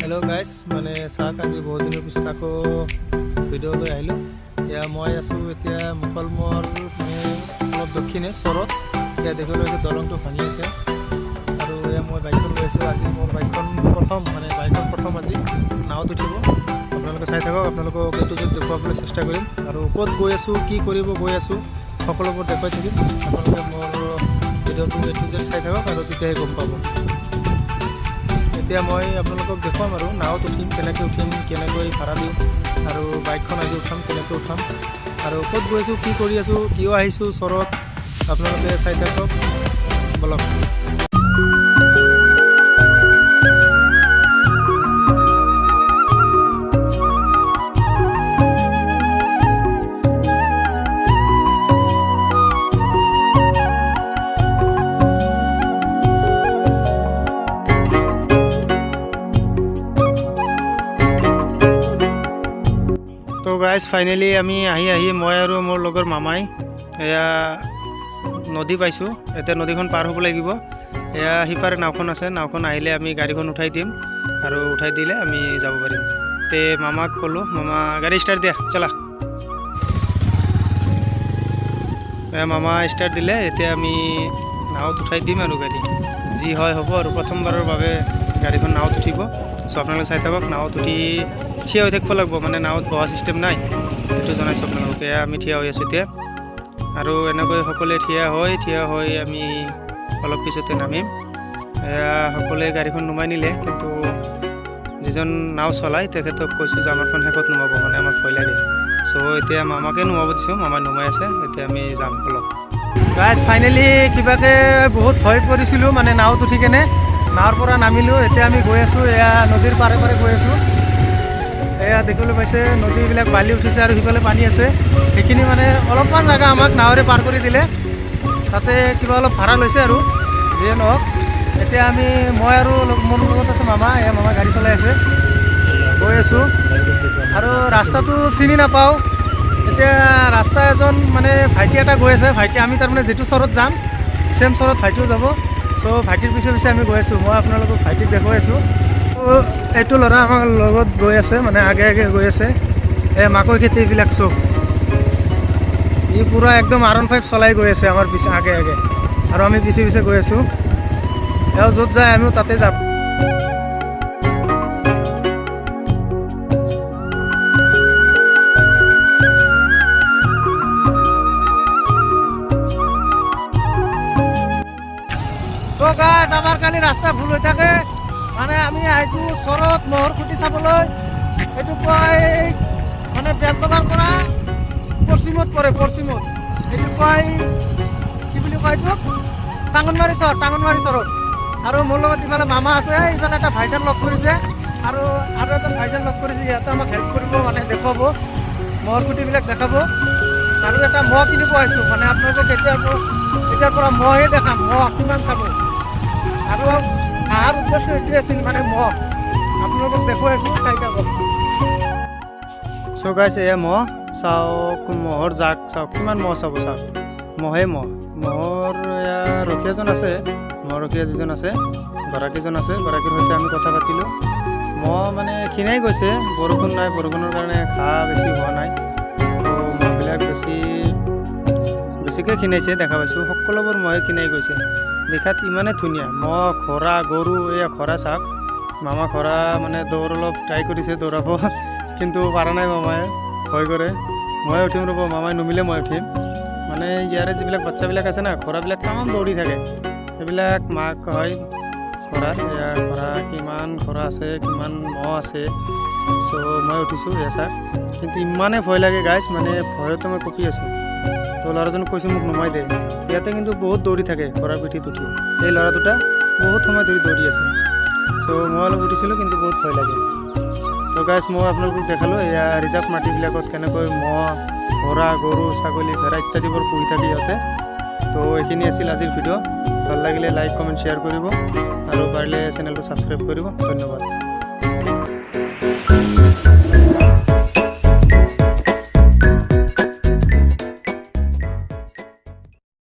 Hello' guys, মানে চাওক, আজি বহুত দিনৰ পিছত আকৌ ভিডিঅ' লৈ আহিলোঁ। এয়া মই আছোঁ এতিয়া মুকালমুৱাৰ মানে অলপ দক্ষিণে চৰত। এতিয়া দেখিবলৈ পাইছে, দলংটো ভাঙি আছে আৰু এয়া মই বাইকখন লৈ আছোঁ। আজি মোৰ বাইকখন প্ৰথম, মানে বাইকখন প্ৰথম আজি নাৱত উঠিব। আপোনালোকে চাই থাকক, আপোনালোকক এইটো য'ত দেখুৱাবলৈ চেষ্টা কৰিম আৰু ক'ত গৈ আছোঁ, কি কৰিব গৈ আছোঁ, সকলোবোৰ দেখুৱাই থাকিম। আপোনালোকে মোৰ ভিডিঅ'টো এইটো যে চাই থাকক আৰু তেতিয়াহে গম পাব। এতিয়া মই আপোনালোকক দেখুৱাম আৰু নাৱত উঠিম, কেনেকৈ উঠিম, কেনেকৈ ভাড়া দিওঁ আৰু বাইকখন আজি উঠাম, কেনেকৈ উঠাম আৰু ক'ত গৈ আছোঁ, কি কৰি আছোঁ, কিয় আহিছোঁ চৰত, আপোনালোকে চাই থাকক। বলক। তো গাইজ, ফাইনেলি আমি আহি আহি মই আৰু মোৰ লগৰ মামাই এয়া নদী পাইছোঁ। এতিয়া নদীখন পাৰ হ'ব লাগিব। এয়া সিপাৰে নাওখন আছে। নাওখন আহিলে আমি গাড়ীখন উঠাই দিম আৰু উঠাই দিলে আমি যাব পাৰিম। তে মামাক ক'লোঁ, মামা, গাড়ী ষ্টাৰ্ট দিয়া, চলা। এয়া মামা ষ্টাৰ্ট দিলে। এতিয়া আমি নাৱত উঠাই দিম আৰু গাড়ী যি হয় হ'ব আৰু প্ৰথমবাৰৰ বাবে গাড়ীখন নাৱত উঠিব। চ' আপোনালোকে চাই থাকক। নাৱত উঠি থিয় হৈ থাকিব লাগিব, মানে নাৱত বহা চিষ্টেম নাই, সেইটো জনাইছোঁ আপোনালোকে। এয়া আমি থিয় হৈ আছোঁ এতিয়া আৰু এনেকৈ সকলোৱে থিয় হৈ আমি অলপ পিছতে নামিম। এয়া সকলোৱে গাড়ীখন নমাই নিলে, কিন্তু যিজন নাও চলায় তেখেতক কৈছোঁ যে আমাৰখন শেষত নমাব, মানে আমাৰ ভয় লাগে। চ' এতিয়া মামাকে নমাব দিছোঁ, মামাই নমাই আছে। এতিয়া আমি যাম অলপ। গাইজ, ফাইনেলি কিবাকে বহুত ভয় কৰিছিলোঁ, মানে নাৱত উঠি কেনে নাৱৰ পৰা নামিলোঁ। এতিয়া আমি গৈ আছোঁ, এয়া নদীৰ পাৰে পাৰে গৈ আছোঁ। এয়া দেখিবলৈ পাইছে, নদীবিলাক বালি উঠিছে আৰু সিফালে পানী আছে। সেইখিনি মানে অলপমান জেগা আমাক নাৱেৰে পাৰ কৰি দিলে। তাতে কিবা অলপ ভাড়া লৈছে আৰু যিয়ে নহওক। এতিয়া আমি, মই আৰু মোৰ লগত আছে মামা। এয়া মামা গাড়ী চলাই আছে। গৈ আছোঁ আৰু ৰাস্তাটো চিনি নাপাওঁ। এতিয়া ৰাস্তা এজন মানে ভাইটি এটা গৈ আছে। ভাইটি, আমি তাৰমানে যিটো চৰত যাম, ছেম চৰত ভাইটিও যাব। চ' ভাইটিৰ পিছে পিছে আমি গৈ আছোঁ। মই আপোনালোকক ভাইটিক দেখুৱাই আছোঁ। ত' এইটো ল'ৰা আমাৰ লগত গৈ আছে, মানে আগে আগে গৈ আছে। এই মাকৈ খেতিবিলাক চব ই পূৰা একদম আৰ 15 চলাই গৈ আছে আমাৰ পিছে আগে আগে আৰু আমি পিছে পিছে গৈ আছোঁ। এওঁ য'ত যায় আমিও তাতে যাম। চ' গাইজ, আমাৰ কালি ৰাস্তা ভুল হৈ থাকে। মানে আমি আহিছোঁ চৰত মহৰ খুঁটি চাবলৈ। এইটো কয় মানে বেলতলাৰ পৰা পশ্চিমত পৰে, পশ্চিমত। এইটো কয়, কি বুলি কয় এইটোক, টাঙনমাৰী চৰ, টাঙনমাৰী চৰত। আৰু মোৰ লগত ইফালে মামা আছে, ইফালে এটা ভাইজান লগ কৰিছে আৰু আৰু এজন ভাইজান লগ কৰিছে। সিহঁতে আমাক হেল্প কৰিব, মানে দেখুৱাব, মহৰ খুঁটিবিলাক দেখাব। আৰু এটা মহ কিনিব আহিছোঁ, মানে আপোনালোকক এতিয়াৰ পৰা মহে দেখাম, মহ কিমান চাব। আৰু অহাৰ উদ্দেশ্য এইটোৱে আছিল, মানে মহ আপোনালোকক দেখুৱাই আছোঁ, চাই থাকক। চ' গাইছ, এয়া মহ চাওক, মহৰ জাক চাওক, কিমান মহ চাব, চাওক, মহে মহ। মহৰ এয়া ৰখীয়াজন আছে, মহ ৰখীয়া যিজন আছে, গৰাকীজন আছে, গৰাকীৰ সৈতে আমি কথা পাতিলোঁ। মহ মানে ক্ষীণাই গৈছে, বৰষুণ নাই, বৰষুণৰ কাৰণে ঘাঁহ বেছি হোৱা নাই। ত' মহবিলাক বেছিকৈ ক্ষীণাইছে, দেখা পাইছোঁ। সকলোবোৰ মহে ক্ষীণাই গৈছে। দেখাত ইমানেই ধুনীয়া মহ, ঘোঁৰা, গৰু। এয়া ঘোঁৰা চাওক, মামা ঘোঁৰা মানে দৌৰ অলপ ট্ৰাই কৰিছে দৌৰাব, কিন্তু পৰা নাই, মামাই ভয় কৰে। মই উঠিম, ৰ'ব, মামাই নুমিলে মই উঠিম। মানে ইয়াৰে যিবিলাক বাচ্চাবিলাক আছে না, ঘোঁৰাবিলাক তামাম দৌৰি থাকে। সেইবিলাক মাক হয় ঘোঁৰাৰ। এয়া ঘোঁৰা, কিমান ঘোঁৰা আছে, কিমান মহ আছে। চ' মই উঠিছোঁ, এয়া চাওক। কিন্তু ইমানেই ভয় লাগে গাইজ, মানে ভয়তে মই কঁপি আছোঁ। তো ল'ৰাজনক কৈছোঁ, মোক নমাই দে। ইয়াতে কিন্তু বহুত দৌৰি থাকে ঘোঁৰাৰ পিঠিত উঠি। এই ল'ৰা দুটা বহুত সময় ধৰি দৌৰি আছে। চ' মই অলপ উঠিছিলোঁ, কিন্তু বহুত ভয় লাগে। তো গাইজ, মই আপোনালোকক দেখালোঁ এয়া ৰিজাৰ্ভ মাটিবিলাকত কেনেকৈ মহ, ঘোঁৰা, গৰু, ছাগলী, ভেড়া ইত্যাদিবোৰ পুহি থাকে ইহঁতে। তো এইখিনি আছিল আজিৰ ভিডিঅ'। ভাল লাগিলে লাইক, কমেণ্ট, শ্বেয়াৰ কৰিব আৰু পাৰিলে চেনেলটো ছাবস্ক্ৰাইব কৰিব। ধন্যবাদ।